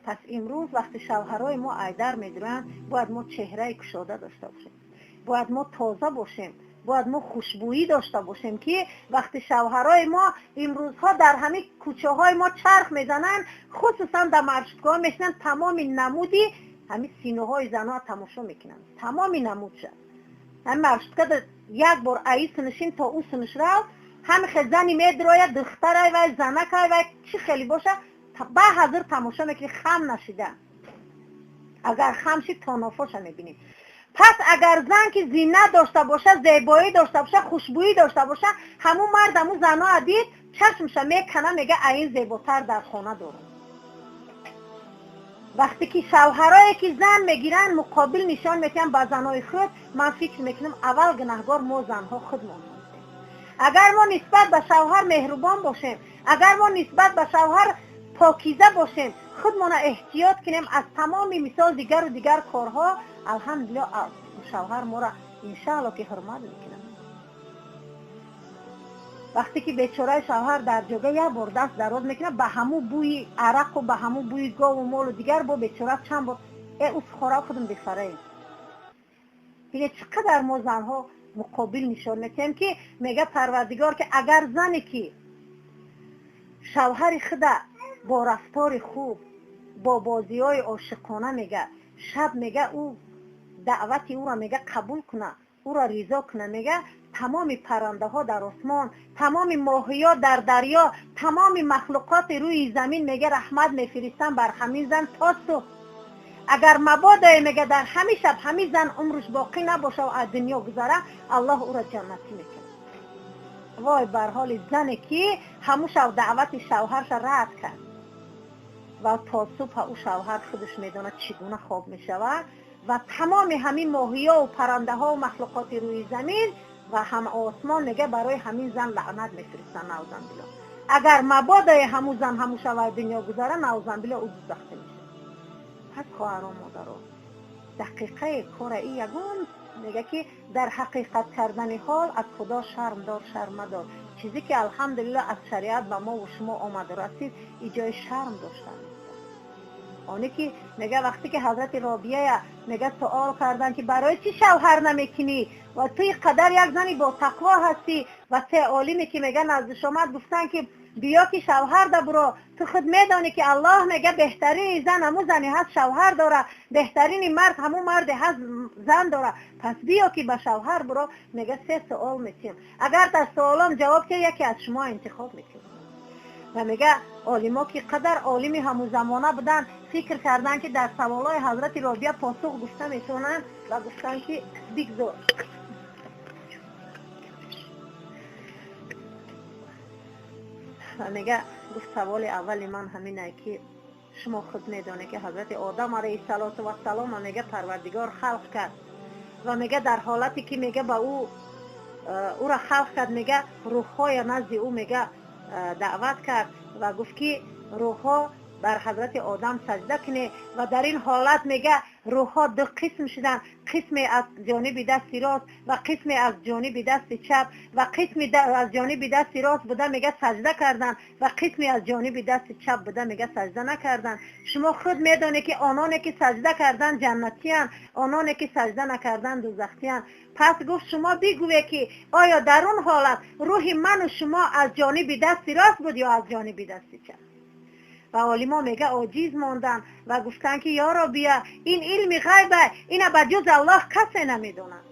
Пас имрӯз вақти шавҳарои мо айдар медуранд, бояд мо чеҳраи кушода дошта бошем, бояд мо тоза бошем, бояд мо хушбӯӣ дошта бошем, ки вақти шавҳарои мо имрӯзҳо дар ҳамин кӯчаҳои мо чарх мезананд, хусусан дар маршруткаҳо мешинанд, тамоми намуди ҳамин синаҳои занҳо тамошо мекунанд, тамоми намудша. Ҳамин маршрутка як бор аи синишин то ӯ синиш рав, ҳами хел зани медрояд, духтарай вай, занакай вай, чӣ хеле боша, ба ҳазир тамошо мекунӣ, хам нашида. Агар хам шид, то нофоша мебинӣ. Пас агар зан ки зинат дошта боша, зебоӣ дошта боша, хушбӯӣ дошта боша, ҳамун мард ҳамун заноа дид, чашмша мекана, мега аин зеботар дар хона дорам. Вақте ки шавҳарое ки зан мегиранд, муқобил нишон метиҳанд ба занои худ, ман фикр мекунам аввал гунаҳгор мо занҳо худмон ҳастем. Агар мо нисбат ба шавҳар меҳрубон бошем, агар мо нисбат ба шавҳар покиза бошем, худмона эҳтиёт кунем аз тамоми мисол дигару дигар корҳо, алҳамдулиллоҳ шавҳар моро иншаалло ки ҳурмат мекунад. Вақте ки бечораи шавҳар дар ҷога як бор даст дароз мекунад, ба ҳамун бӯи арақу ба ҳамун бӯи гову молу дигар бо бечора чанд бор усхора худам бифараем. Бинед чӣ қадар мо занҳо муқобил нишон метиҳем, ки мега Парвардигор ки агар зане ки шавҳари худа бо рафтори хуб, бо бозиҳои ошиқона мега, шаб мега ӯ даъвати ӯро мега қабул куна, ӯро ризо куна, мега тамоми паррандаҳо дар осмон, тамоми моҳиё дар дарё, тамоми махлуқоти рӯи замин мега раҳмат мефиристанд бар ҳамин зан то субҳ. Агар мабодое мега дар ҳамин шаб ҳамин зан умрш боқӣ набоша ва аз дунё гузара, Аллоҳ ӯро ҷаннатӣ мекунад. Вой бар ҳоли зане ки ҳамун шаб даъвати шавҳарша рад кард ва то субҳ ӯ шавҳар худаш медонад чӣ гуна хоб мешавад ва тамоми ҳамин моҳиёву паррандаҳову махлуқоти рӯи замин ва ҳам осмон мега барои ҳамин зан лаънат мефиристанд, наъузанбиллоҳ. Агар мабодое ҳамун зан ҳамун шаб аз дунё гузара, наъузанбиллоҳ ӯ дӯзахта мешавад. Пас хоҳаро модаро, дақиқаи кора и ягон мега ки дар ҳақиқат кардани ҳол аз Худо шарм дор, шарм мадор. Чизе ки алҳамдулиллоҳ аз шариат ба мо ва шумо омада расид, и ҷои шарм доштан нест. Оне ки мега вақте ки ҳазрати Робияя мега суол карданд ки барои чӣ шавҳар намекунӣ ва ту ин қадар як зани ботақво ҳастӣ, ва се олиме ки мега наздиш омад гуфтанд ки биё ки шавҳар да буро, ту худ медонӣ ки Аллоҳ мега беҳтарини зан ҳамун зане ҳаст шавҳар дора, беҳтарини мард ҳамун марде ҳаст зан дора, пас биё ки ба шавҳар буро. Мега се суол метиҳем, агар дар суолом ҷавоб диҳӣ, яке аз шумо интихоб мекунем. Ва мега олимо ки қадар олими ҳамун замона буданд, фикр карданд ки дар саволҳои ҳазрати Робия посух гуфта метавонанд ва гуфтанд ки бигзор. Ва мега гуфт саволи аввали ман ҳаминае ки шумо худ медонед ки ҳазрати Одам алайҳиссалоту вассалом мега Парвардигор халқ кард ва мега дар ҳолате ки мега ба ӯ ӯра халқ кард, мега рӯҳҳоя назди ӯ мега даъват кард ва гуфт ки рӯҳҳо бар ҳазрати Одам саҷда кунед. Ва дар ин ҳолат мега рӯҳҳо ду қисм шуданд, қисме аз ҷониби дасти рост ва қисме аз ҷониби дасти чап, ва қисме аз ҷониби дасти рост буда мега саҷда карданд ва қисме аз ҷониби дасти чап буда мега саҷда накарданд. Шумо худ медонед ки ононе ки саҷда карданд ҷаннатиянд, ононе ки саҷда накарданд дӯзахтиянд. Пас гуфт шумо бигӯед ки оё дар он ҳолат рӯҳи ману шумо аз ҷониби дасти рост буд ё аз ҷониби дасти чап? Ва олимо мега оҷиз монданд ва гуфтанд ки ё Робия, ин илми ғайба, ина ба ҷуз Аллоҳ касе намедонад.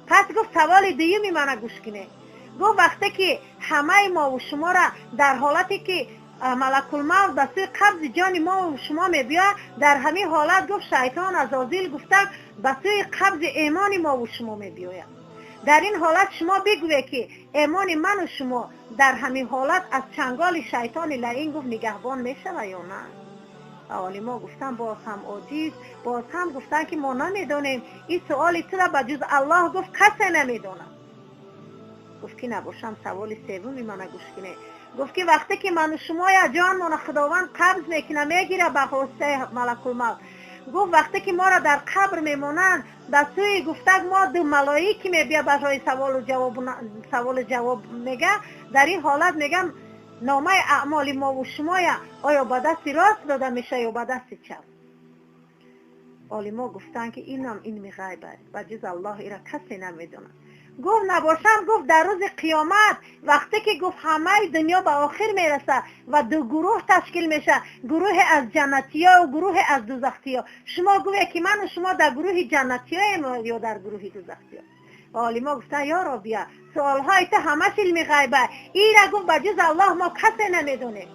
Пас гуфт саволи дуюми мана гӯш кунед. Гуфт вақте ки ҳамаи мову шуморо дар ҳолате ки малакулмавт ба сӯи қабзи ҷони мову шумо мебиёяд, дар ҳамин ҳолат гуфт шайтон азозил гуфта ба сӯи қабзи эмони мову шумо мебиёяд. Дар ин ҳолат шумо бигӯед ки эмони ману шумо дар ҳамин ҳолат аз чанголи шайтони лаин гуфт нигаҳбон мешавад ё на? Ва олимо гуфтанд боз ҳам оҷиз, боз ҳам гуфтанд ки мо намедонем, ин суоли тура ба ҷуз Аллоҳ гуфт касе намедонад. Гуфт ки набошам саволи севуми мана гӯш кунед. Гуфт ки вақте ки ману шумоя ҷонмона Худованд қабз мекунад, мегирад ба воситаи малакулмавт, гуфт вақте ки моро дар қабр мемонанд, ба сӯи гуфтак мо ду малоики мебия барои саволу ҷавоб, саволу ҷавоб мега. Дар ин ҳолат мегам Номаи аъмоли мову шумоя оё ба дасти рост дода меша ё ба дасти чап? Олимо гуфтанд, ки инам илми ғайб аст, ба ҷуз Аллоҳ ира касе намедонад. Гуфт, набошам, гуфт, дар рӯзи қиёмат, вақте ки, гуфт, ҳамаи дунё ба охир мерасад ва ду гурӯҳ ташкил мешавад, гурӯҳе аз ҷаннатиё ва гурӯҳе аз дузахтиё, шумо гӯе ки ману шумо дар гурӯҳи ҷаннатиёем ё дар гурӯҳи дузахтиё? Олимо гуфтанд, ё Робия, суолҳои ту ҳамаш илми ғайба, ира, гуфт, ба ҷуз Аллоҳ мо касе намедонем.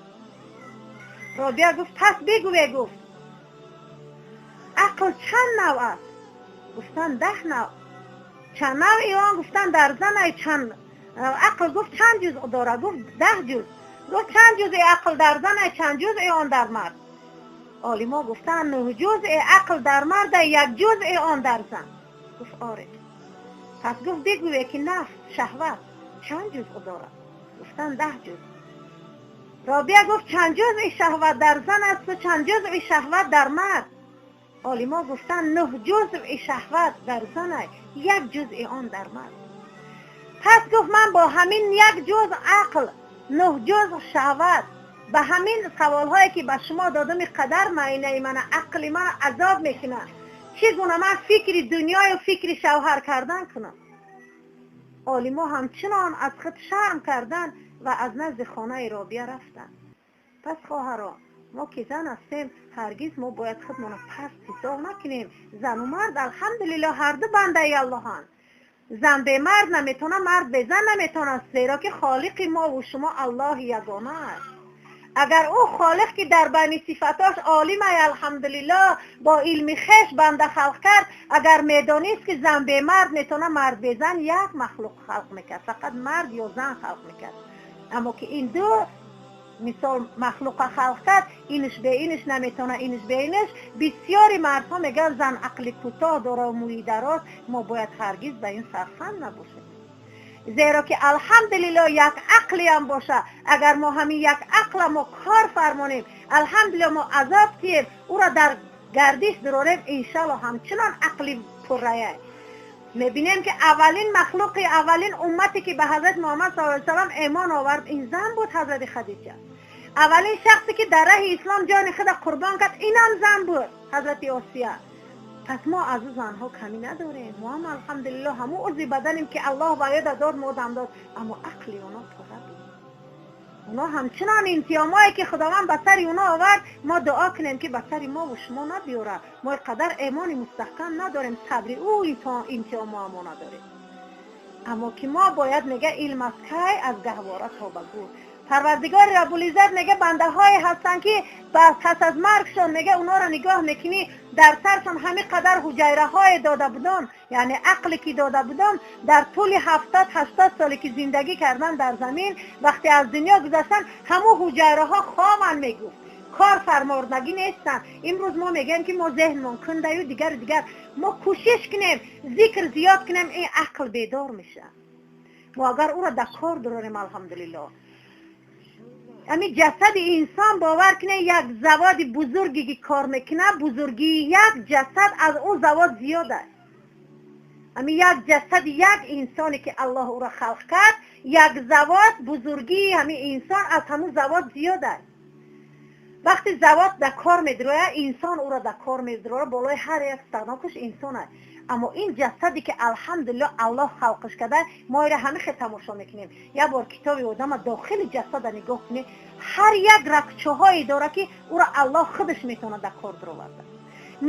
Робия гуфт, пас бигӯе, гуфт, ақл чанд навъ аст? Гуфтанд, 10 навъ. Чанд навъи он? Гуфтанд, дар занай чанд ақл, гуфт, чанд ҷузъ дорад? Гуфт, 10 ҷузъ. Гуфт, чанд ҷузъи ақл дар занай, чанд ҷузъи он дар мард? Олимо гуфтанд, 9 ҷузъи ақл дар марда, 1 ҷузъи он дар зан. Гуфт, оре. Пас, гуфт, бигӯе ки нафс, шаҳват чанд ҷузъ дорад? Гуфтанд, 10 ҷузъ. Робия гуфт, чанд ҷузъи шаҳват дар зан асту чанд ҷузъи шаҳват дар мард? Олимо гуфтанд, 9 ҷузъи шаҳват дар занай, 1 ҷузъи он дар мард. Пас, гуфт, ман бо ҳамин 1 ҷузъ ақл, 9 ҷузъ шаҳват, ба ҳамин саволҳое ки ба шумо додам, қадар маинаи мана, ақли мана азоб мекунад, чӣ гуна ман фикри дунёю фикри шавҳар кардан кунам? Олимо ҳамчунон аз худ шарм карданд ва аз назди хонаи Робия рафтанд. Пас, хоҳаро, мо ки зан ҳастем, ҳаргиз мо бояд худмонро паст ҳисоб накунем. Зану мард, алҳамдулиллоҳ, ҳарду бандаи Аллоҳанд. Зан бемард наметавонад, мард безан наметавонад, зеро ки холиқи мову шумо Аллоҳи ягона аст. Агар ӯ холиқ, ки дар байни сифатош олимай, алҳамдулиллоҳ, бо илми хеш банда халқ кард, агар медонист, ки зан бемард метавонад, мард безан, як махлуқ халқ мекард, фақат мард ё зан халқ мекард. Аммо ки ин ду мисол махлуқа халқ кард, инш бе инш наметавонад, инш бе инш. Бисёри мардҳо мегӯянд, зан ақли кӯтоҳ дора, мӯи дароз. Мо бояд ҳаргиз ба ин сарфанд набошем, зеро ки, алҳамдулиллоҳ, як ақлиам боша, агар мо ҳамин як ақла мо кор фармонем, алҳамдулиллоҳ, мо азоб тием, ӯро дар гардиш дурорем, иншалло, ҳамчунон ақли пуррая. Мебинем, ки аввалин махлуқи, аввалин уммате ки ба ҳазрати Муҳаммад саллаллоҳу алайҳи васаллам эмон овард, ин зан буд, ҳазрати Хадиҷа. Аввалин шахсе ки дар раҳи ислом ҷони худа қурбон кард, инам зан буд, ҳазрати Осия. Пас мо аз ӯ занҳо камӣ надорем. Мо ҳам, алҳамдулиллоҳ, ҳамун узви баданем, ки Аллоҳ ба ёда дод, мо дам дод, аммо ақли оно пурра буд. Оно ҳамчунон имтиҳонҳое ки Худованд ба сари оно овард, мо дуо кунем, ки ба сари мову шумо набиёрад. Мо қадар эмони мустаҳкам надорем, сабри ӯ имтиҳонҳо мо надорем. Аммо ки мо бояд, мега, илм аз кай, аз гаҳвора то ба гӯр. Парвардигори Раббулиззат мега, бандаҳое ҳастанд, ки пас аз маргшон, мега, онҳоро нигоҳ мекунӣ, дар саршон ҳамин қадар ҳуҷайраҳое дода будам, яъне ақле ки дода будам, дар тӯли 70-80 соле ки зиндагӣ кардан дар замин, вақте аз дунё гузаштан, ҳамун ҳуҷайраҳо хованд, мегуфт, кор фармордагӣ нестанд. Имрӯз мо мегӯем, ки мо зеҳнмон кундаю дигару дигар. Мо кӯшиш кунем, зикр зиёд кунем, ин ақл бедор мешавад. Мо агар ӯро дар кор дурорем, алҳамдулиллоҳ. Ами ҷасади инсон, бовар кунед, як заводи бузурге ки кор мекунад, бузургии як ҷасад аз ӯ завод зиёд аст. Ами як ҷасади як инсоне ки Аллоҳ ӯро халқ кард, як завод, бузургии ҳамин инсон аз ҳамун завод зиёд аст. Вақте завод дар кор медирояд, инсон ӯро дар кор медирорад, болои ҳар як станокаш инсон аст. Аммо ин ҷасаде ки, алҳамдулиллоҳ, Аллоҳ халқаш карда, мо ира ҳамин хел тамошо мекунем. Як бор китоби одама дохили ҷасада нигоҳ кунем, ҳар як рагчаҳое дора, ки ӯро Аллоҳ худаш метавонад дар кор дуроварда.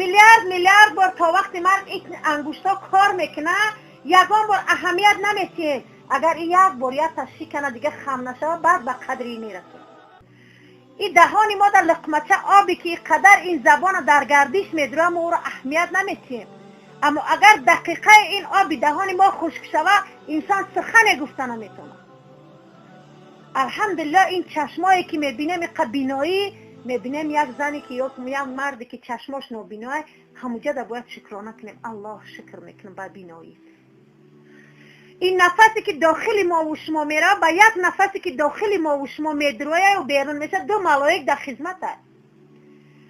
Миллиард миллиард бор то вақти марг ин ангуштҳо кор мекунад, ягон бор аҳамият наметиҳем. Агар ин як бор якта шикана, дига хам нашавад, баъд ба қадри ин мерасад. Ин даҳони мо дар луқмача обе ки ин қадар ин забона дар гардиш медурад, мо ӯро аҳамият наметиҳем. Аммо агар дақиқаи ин оби даҳони мо хушк шавад, инсон сухане гуфта наметавонад. Алҳамдулиллоҳ, ин чашмое ки мебинем, иқа биноӣ мебинем, як зане ки ё як марде ки чашмош нобиноа, ҳамуҷада бояд шукрона кунем. Аллоҳ, шукр мекунем ба биноӣ. Ин нафасе ки дохили мову шумо меравад, ба як нафасе ки дохили мову шумо медурояю берун мешавад, ду малоик дар хизмат аст.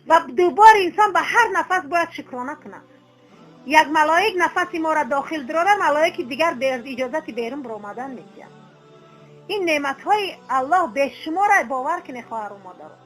Ва дубор инсон ба ҳар нафас бояд шукрона кунад. Як малоик нафаси моро дохил дурора, малоики дигар иҷозати берун баромадан метиҳад. Ин неъматҳои Аллоҳ бешумора, бовар кунед, хоҳару модаро.